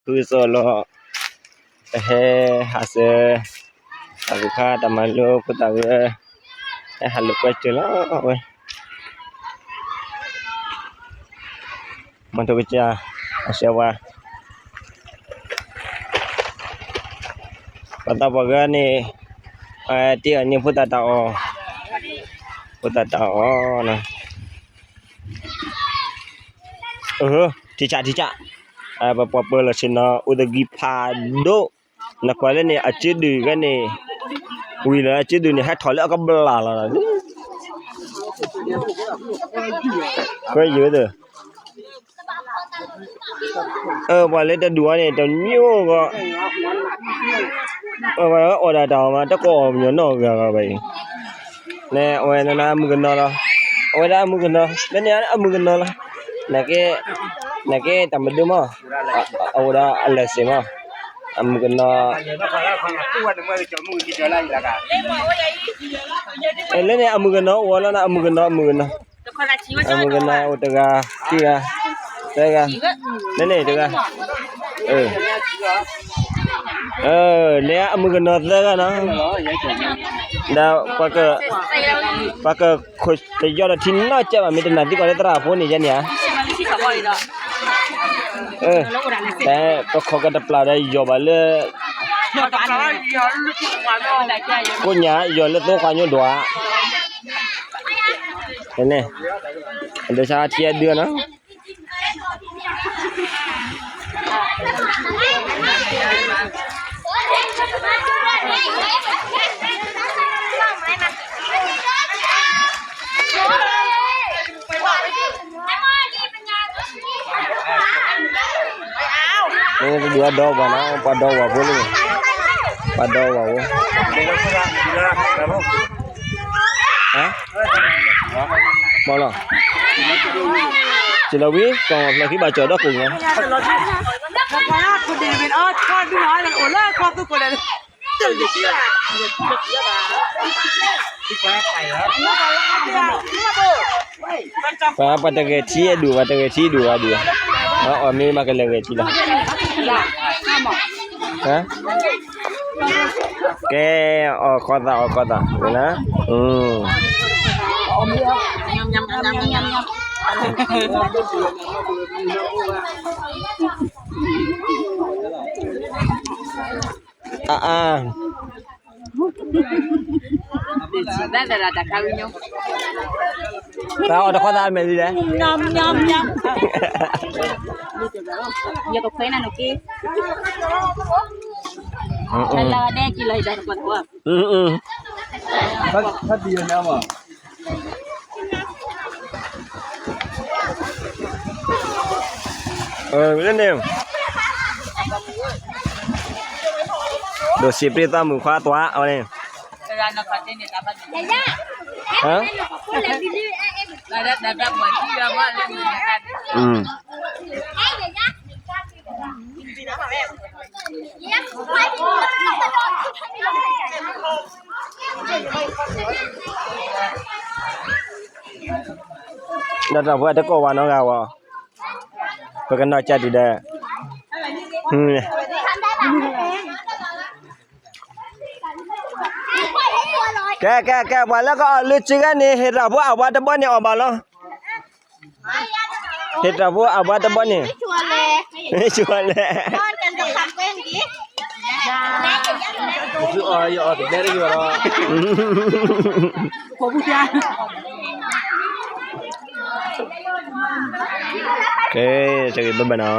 ဝံၤစိလီၤ, ပဟဲဟးစၢၤ တၢ်ဂုၤခါတၢ်မၤလိဖိသၣ်ဝဲ, ဟဲဟးလိာ်ကွဲစၢၤလီၤဝဲ, မၤထူကစၢ် အစၢၤဝါ ပှၤသးပှၢ်ဂၤန့ၣ်, တ့အီၤန့ၣ်ဖိသၣ်တၢ်အီၣ်, ဖိသၣ်တၢ်အီၣ်, ထံဆးထံဆး, ပပှၤပၢၤလီၢ်ဆ့ၣ်နီၤ အိၣ်သဂံၢ်ဖးဒိၣ်, နကွၢ်လၢန့ၣ် အစုဒုၣ်ဂၤန့ၣ်, ဝံၤလီၤအစုဒုၣ်န့ၣ် ဟဲထီၣ်လၢအကဘျၣ်လီၤ, ဃဲယုၢ်သၢ ပှၤလၢတဒူၣ်အီၤန့ၣ် တမံၤဂီၢ်, အီၣ်ဒၣ်တၢ်အီၣ်မး တကိးအီၣ်ပညီၣ်နီၣ်ဂၤဂၤဘၣ်အံၤ, န့ၣ်အဝဲနၤအမုၣ်ကနီၤလီၤ, အဝဲဒၣ်အမုၣ်ကနီၤ လၢန့ၣ်အမုၣ်ကနီၤလီၤ, နကဲတၢ်မဒုမး, အဝဲဒၣ်အလဲၤစ့ၣ်မး, အမုၣ်ကနီၤ လၢန့ၣ်အမုၣ်ကနီၤအိၣ်လီၤ အမုၣ်ကနီၤ အမုၣ်ကနီၤ အမုၣ်ကနီၤအိၣ်တဂၤ ခံဂၤ သၢဂၤ, လၢန့ၣ်တဂၤ, လၢအမုၣ်ကနီၤသၢဂၤနီၤ, ဒီး ပှၤကခိၣ်တယီဒီးထံနီၢ်ကဲဘၣ် မ့ၢ်တနာ်သံကွၢ်လၢသရၣ်ဖိန့ၣ်ယဲန့ၣ်ဧါ, ပခိၣ်ကတပျၢ်ဒီးယီၢ်ဘၣ်လၢ ကိညၣ်ယီၢ်လၢသိခွါညိဒွး, န့ၣ် အဒိဆါထံအဒုနီၤ ဒုးအဒီဝၤနီၤ ပှၤဒီဝၤဖိလၢန့ၣ် ပှၤဒီဝၤဖိ မ့ၢ်လီၤ စံးလီၤဝံၤ ကီၢ်ဖျၢၣ်ခံဘၣ်ကၠီၣ်ဒီးကိၣ်ညါ ပှၤပှၤတဂဲၤထံအဒူၣ် ပှၤတဂဲၤထံဒူၣ်ဂၤဒူၣ်, အီၣ်မ့ၢ်မးကလဲၤဂဲၤထံလီၤ, ကဲ အီၣ်ခီသး အီၣ်ခီသး ဝဲနၤ, အါအါ တၢ်အီၣ်တခီသးအမဲာ်လံလဲၣ်, ယကခွဲးနၤနက့ၤ, လၢလၢဒဲက့ၤလီၤ ယတၢ်တပှၢ်တပှၢ်, လၢန့ၣ် ဒိၣ်စံးပျ့ၤသးမုၣ်ခွါသွါအဝဲန့ၣ်, ဒီးတၢ်ဖိအတကိးဝဲနီတဂၤဝဲ, ပကနီၢ်ကၢ်တုၤဒီး ကဲ ကဲ ကဲ ပှၤလၢကအီၣ်လၢစုဂၤန့ၣ် ဟ့ၣ်တၢ်ဖိအဝဲတဘီန့ၣ်အီၣ်ဘၣ်လီၤ, ဟ့ၣ်တၢ်ဖိအဝဲတဘီန့ၣ်, ကဲ ဘၣ်ဘၣ်နီၤ.